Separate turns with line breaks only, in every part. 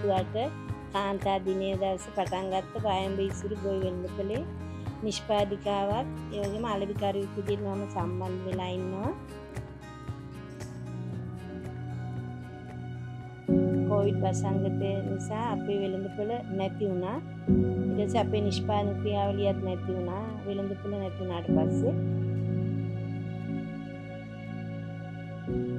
අවුරුදු 8 කාන්තා දිනය දවසේ පටන් ගත්ත වයඹ ඉසුරු ගොවි වෙළඳපොලේ නිෂ්පාදිකාවක්, ඒ වගේම අලෙවිකරුවෙක් විදිහට මම සම්බන්ධ වෙලා ඉන්නවා. කොවිඩ් වසංගතය නිසා අපේ වෙළඳපොළ නැති වුණා. ඊට පස්සේ අපේ නිෂ්පාදන ක්‍රියාවලියත් නැති වුණා. වෙළඳපොළ නැති වුණාට පස්සේ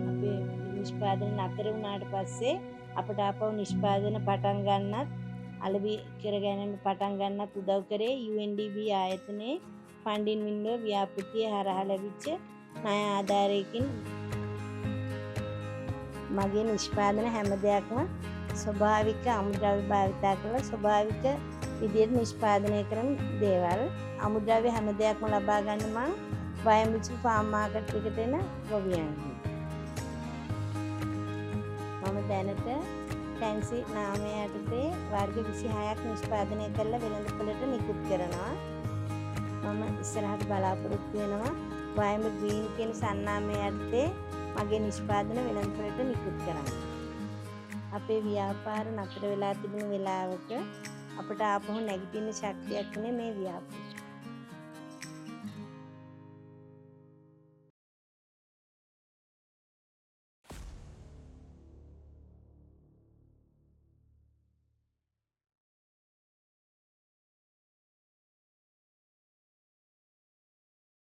අපේ නිෂ්පාදන නතර වුණාට පස්සේ අපට ආපහු නිෂ්පාදන පටන් ගන්නත්, අලෙවි කර ගැනීම පටන් ගන්නත් උදව් කරේ UNDP ආයතනයේ ෆන්ඩින් වින්ඩෝ ව්‍යාපෘතිය හරහා ලැබිච්ච ණය ආධාරයකින්. මගේ නිෂ්පාදන හැම දෙයක්ම ස්වභාවික අමුද්‍රව්‍ය භාවිතා කරලා ස්වභාවික විදියට නිෂ්පාදනය කරන දේවල්. අමුද්‍රව්‍ය හැම දෙයක්ම ලබා ගන්න මං වයඹ ඉසුරු ෆාම් මාකට් එකට එන ගොවියන්ගෙන්. මම දැනට ෆැන්සි නාමය යටතේ වර්ග 26ක් නිෂ්පාදනය කරලා වෙළඳපොළට නිකුත් කරනවා. මම ඉස්සරහට බලාපොරොත්තු වෙනවා වයඹ ග්‍රීන් කියන සන්නාමය යටතේ මගේ නිෂ්පාදන වෙළඳපොළට නිකුත් කරන්න. අපේ ව්‍යාපාර නතර වෙලා තිබුණු වෙලාවක අපට ආපහු නැගිටින්න ශක්තියක් වුණේ මේ ව්‍යාපෘතිය.